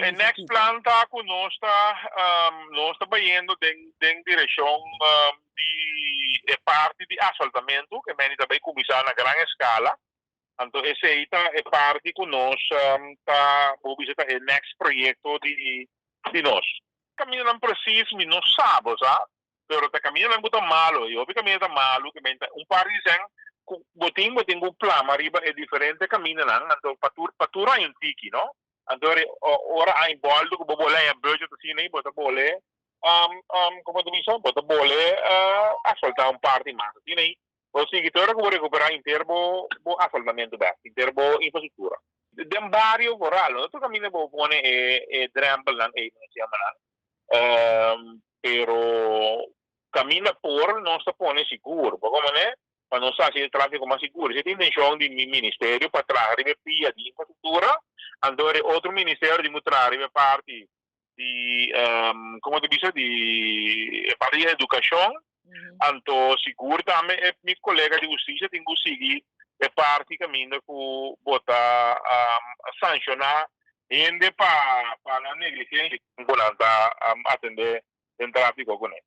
E next plan ta ku nos ta nos ta bayendo den den direkshon di e parti di asfaltamentu ke meni ta bai kuminsá na gran eskala. Anto esei ta e parti ku nos ta bo bisa ta e next proyekto di di nos. Kamindanan presis mi no sa bo sa, pero ta kamindanan ku ta malo i hopi kaminda ta malo ke men ta un par di sèn ku bo tin bo tin ku plama riba e diferente kamindanan anto pa tur pa tur haña un tiki no. Anto ora haña bòltu ku bo bole haña budget asina i bo ta bole komo ta bisa bo ta bole asfaltá un parti mas asina i Bo sigui te ora ku bo rekuperá henter bo bo asfaltamentu bèk, henter bo infrastruktura. Den bario vooral, no ta tur kaminda bo pone e e drèmpelnan ei nos yama nan, pero kaminda por nos ta pone sigur, bo komo pa nos hasi e tráfiko mas sigur. Esei ta intenshon di mi ministerio pa traha riba e pia di infrastruktura, anto e otro ministerio tin ku traha riba e parti di como ta bisa di e parti di educacion anto sigur tambe e mi colega di husticia tin cu sigui e parti caminda cu bo ta sanciona hende pa pa nan negligencia cu nan ta atende den trafico cune.